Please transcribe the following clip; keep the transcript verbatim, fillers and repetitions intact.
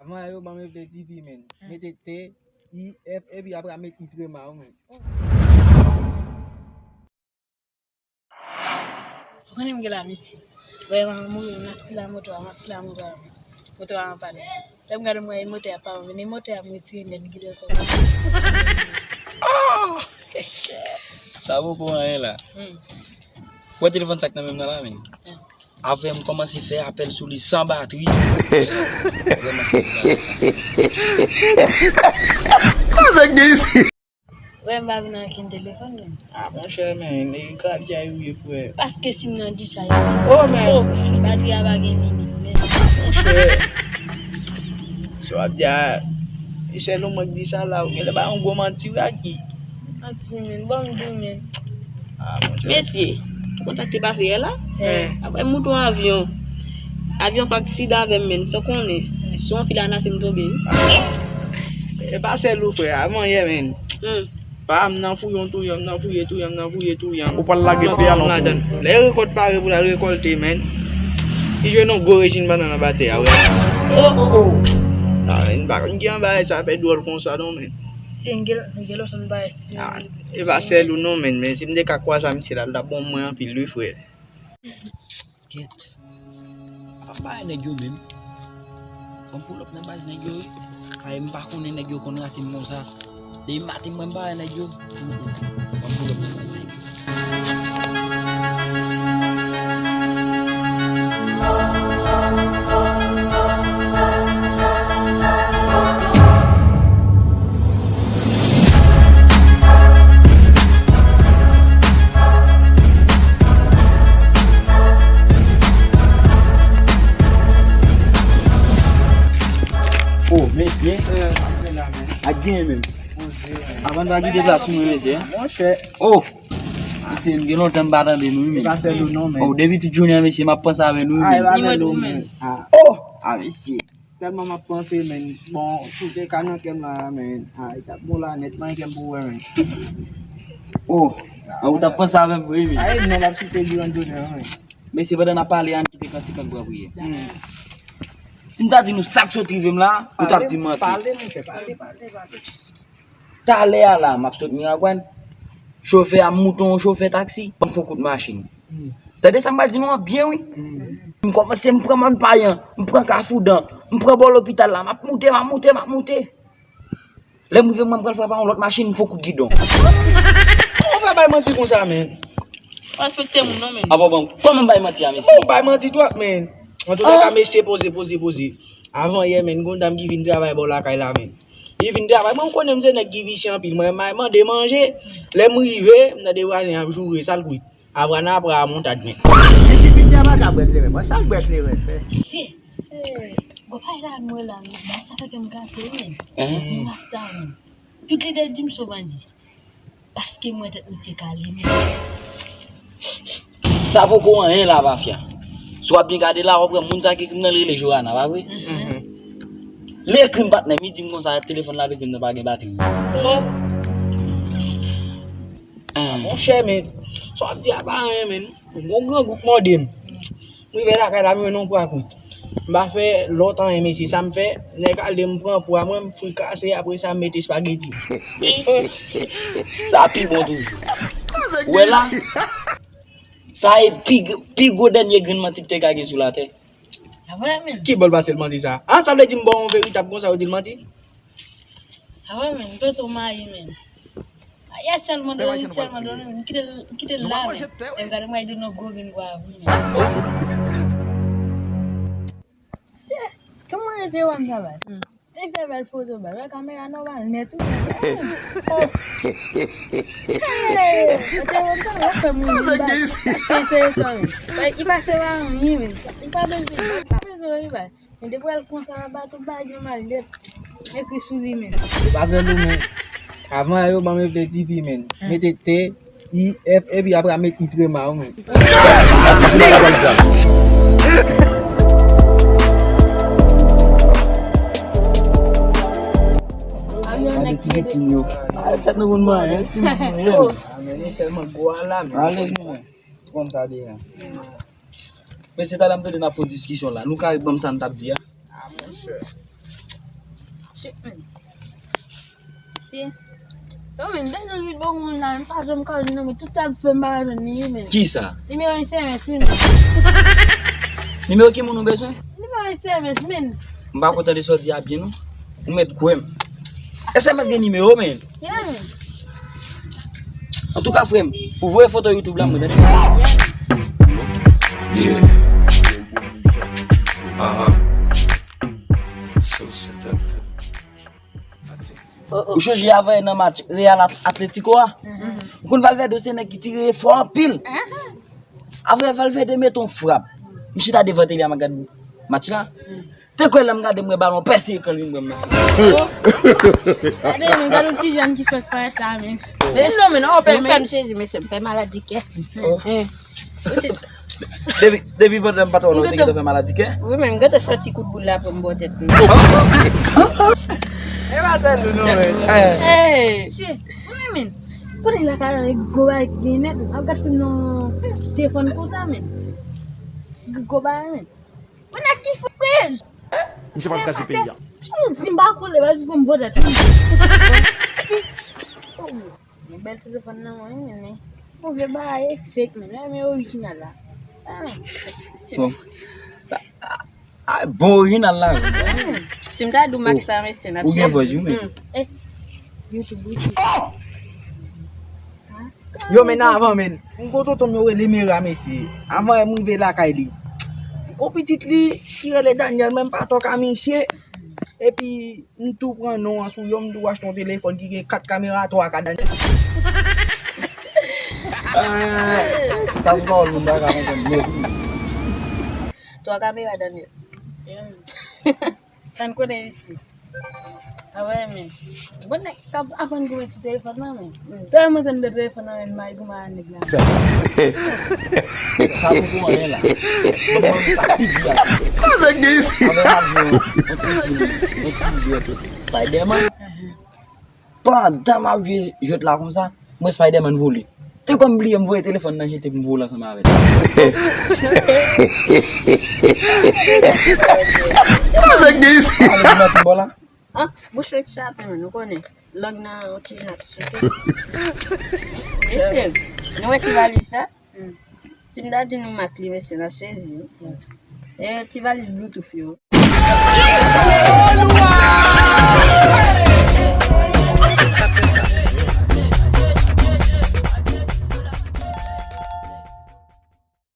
Avan yo ban m eple T V, men. Mete T, I, F, epi apre a met I trema, wi, men. Ou konnen m gen la, mesye. Vrèman, m mouri, m ap file a moto a, m ap file a moto a. Moto a anpann. Lè m gade, m wè e motè a pa anvi, e motè a m retire nèt, m kite l soti. Sa poko anyen la. Hmm. Ou wè telefòn sa k nan men m nan la, men? Hmm. Avè m kòmanse fè apèl sou li san batri. Vrèman, se Avè gen isi. Wè, m pa vin anken telefòn, men. Ah, monchè, men, e grabya yo ye, frè. Paske si m nan di chay. Oh, men. Oh, batri a pa gen minit, men. Monchè. Sa w ap di a, e sèl ou mwen k di sa la, ou genlè ba yon gwo manti, wi, Aki. Manti, men. Bon, m di w, men. Ah, monchè. Mesye, ou konn sa k te pase yè la? Eh. Apre m moute yon avyon. Avyon fè aksidan avè m, men. Sa w konnen? Si yon fil anase m tonbe, wi. E pa sèl ou, frè. Avan yè, men. Hmm. Pa, m nan fouye, touye, m nan fouye, touye, m nan fouye, touye. Ou pral lage pye a nan twou. Lè rekòt pare pou l al rekòlte, men. Li jwenn yon gwo rejim bannann anba tè a, wè. Oh, oh, oh. Ah, men, m pa konn ki anba sa fè dwòl konsa, non, men. Se gen, gen lòt bagay, si. Ah, e pa sèl ou, non, men. Men si m te ka kwaze a misye la, l t ap bon mwen anpil, wi, frè. Kèt. Apa m pa wè nèg yo menm? Fò m pull up nan baz nèg yo, wi. Ay, m pa konnen nèg yo konn rate m konsa. Depi maten, mwen m pa wè nèg yo. Fò m pull up nan baz nèg yo. Oh, mesye. Eh, apre la, men. Ak gen menm. Avan n pa kite plas pou mwen, mesye. Monchè. Oh! Mesye, m gen lontan m pa tande nou, men. E pa sèl ou non, men. Oh, depi tout jounen an, mesye, m ap panse avè nou, men. Ah, e pa sèl ou, men. Ah. Oh! Ah, mesye. Tèlman m ap panse, men. Bon, tout te ka nan kè m la, men. Ah, e t ap bon la, nèt, manyen kè m pou wè, men. Oh! Ah, ou t ap panse avè m vre, men. Ay, non, m ap site Durandonè, men. Mesye, pandan n ap pale, ann kite kantik, ann pran priyè. Hmm. Si m ta di nou sa k sot rive m la, ou t ap di m manti. Pale, pale, monchè, pale, pale, pale. Talè a la, m ap sot Miragwàn. Chofè a, m moute yon chofè taksi, ban m fè yon kout machin. Hmm. Tande sa m pral di nou an byen, wi. Hmm. M kòmanse, m pran Mòn Payan, m pran Kafou Dan, m pran bò lopital la, m ap moute, m ap moute, m ap moute. Lè m rive, mwen, m pral frape a yon lòt machin, m fè yon kout gidon. Kòman w fè bay manti konsa, men? Respekte moun, non, men. Ah, bon, bon. Kòman m bay manti a, mesye? Ou bay manti twòp, men. Antouka, mesye, poze, poze, poze. Avan yè, men, gon dam ki vin travay bò lakay la, men. Li vin travay, mwen, m konnen m se nèg ki visye anpil. Mwen, m al mande manje. Lè m rive, m tande vwazen ap joure, sa l kwit. Apre, nan apre a montad, men. Li di, Bidya pa ka bwè kleren, mwen, sa l bwè kleren fè? Si. Eh, gwo pay la, nou la, men. Sa fè kè m kase, men. Hein? Nou rasta, men. Tout lide di m se bandi. Paske m wè tèt misye kale, men. Sa poko anyen la, Mafya. Si w ap byen gade la, w ap wè moun sa ki ekri m nan li rele Johanna, pa vre? Mhm. Li ekri m, patnè, m di m konsa, telefòn la ap ekri m nan pa gen batri. Oh. Ah, monchè, men, sa w ap di a pa anyen, men. Yon grangou k mòde m. M rive lakay la, m jwenn yon pwa kwit. M pa fè lòt anyen, mesye. Sa m fè, nèg ale, m pran pwa mwen, m frikase, apre sa, m mete espageti. Sa pi bon toujou. Ou wè la? Sa e pi, pi gwo dènye grenn manti ki te ka gen sou latè. A vre, men. Ki bòl pase l manti sa? Ah, sa vle di m ba w yon veritab konsa, ou di l manti? A vre, men, m pete w mayi, men. Ayè sèlman dòmi, sèlman dòmi, m kite l, m kite l la, men. Lè m gade m wè de nou gwo vin vwa vini. Se, kòman yo te wè m travay? Hmm. Te fè bèl foto, bèl. Wè kamera nòmal nèt, wi. Oh. Hey, yo te wè m travay, fè moun vin bay. Paske se yo, men. Li pase pa anyen, men. Li pa bezwen, li pa bezwen, li bay. Men depi w al konsa, bato pa gen malèt. Ekri sou li, men. Se pa sèl ou, men. Avan yo ban m eple T V, men. Mete T, I, F, epi apre a met I trema, wi, men. Gade ti pitin yo. Ay, tèt nou konn manyen, ti manyen. Ah, men nou sèlman gwo a la, men. Ale, men. Kòmsa deja. Men se talè m tande n ap fè yon diskisyon la. Nou ka ret ban m sa n t ap di a? Ah, monchè. Shit, man. Mesye. Yo, men, bezwen rit bon moun la, m pa janm ka jwenn non, men tout sa m fè, m pa ka jwenn li, men. Kisa? Nimewo S M S, wi, men. Nimewo ki moun ou bezwen? Nimewo S M S, men. M pa kontan de sa w di a byen, non. Ou mèt kwè m. S M S gen nimewo, men. Yeah, men. Antouka, frè m, pou voye foto YouTube la, mwen tande. Yeah. Uh-huh. So seductive. Ou chonje avè nan match Real At- Atletico a? Ou konn Valverde se nèg ki tire fò anpil. Avè Valverde mete yon frap. M chita devan tele a, m ap gad match la. Te kwè lè m gade, m wè balon pèse ekran li, m wè m nan. Gade, men gade yon ti jèn ki sot parèt la, men. Men non, men non, ou fè m sezi, mesye, m fè maladi kè. Depi, depi pandan m pa t wè w la, ou te gentan fè maladi kè? Wi, men m gentan santi kout boul la pran m bò tèt mwen. E pa sèl nou, non, men. Hey! Si, wi, men. Kote lakay la, men, gwo bagay gen nèt, ap gad fim nan telefòn konsa, men. Gwo bagay, men. Mwen ak ki frèz? Misye pral kraze peyi a. Si m pa koule, baz, pou m vote. Yon bèl telefòn nan mwen, men. Yon vye bagay fake, men. Men orijinal la. Ah, men. Bon. Ah, bon orijinal la. Si m ta di w mak sa, mesye, n ap sezi. Ou gen vòz, wi, men. YouTube, wi. Yo, men avan, men. M gon tonton m yo rele Mera, mesye. Avan m rive lakay li. Gon pitit li ki rele Daniel, men m pa twò ka misye. Epi, m tou pran non an sou yo, m tou achte yon telefòn ki gen kat kamera, twa ka Daniel. Ah, sa se pawòl moun pa ka konprann, men. Twa kamera, Daniel. Sa n konnen isi. Ah ouais, men. Bon, nèg k ap aprann goumen sou telefòn nan, men. Lè mwen tande telefòn nan, men, may goumen a nèg la. Sa pou pou anyen la. Bon, sa ki di a. Avèk gen isi. Avèk m ap jwe yon ti jwèt, yon ti jwèt Spider-Man. Pandan m ap jwe jwèt la konsa, mwen Spider-Man vole. Te kwè m bliye m voye telefòn nan jete pou m vole ansanm avè l. Avèk gen isi. Ale nan ti bò la. Ah, bouch mwen chape, men, nou konnen. Lang nan yon ti jan ap sote. Mesye, nou wè ti valiz sa? Si m ta di nou mak li, mesye, n ap sezi, wi. E ti valiz Bluetooth yo.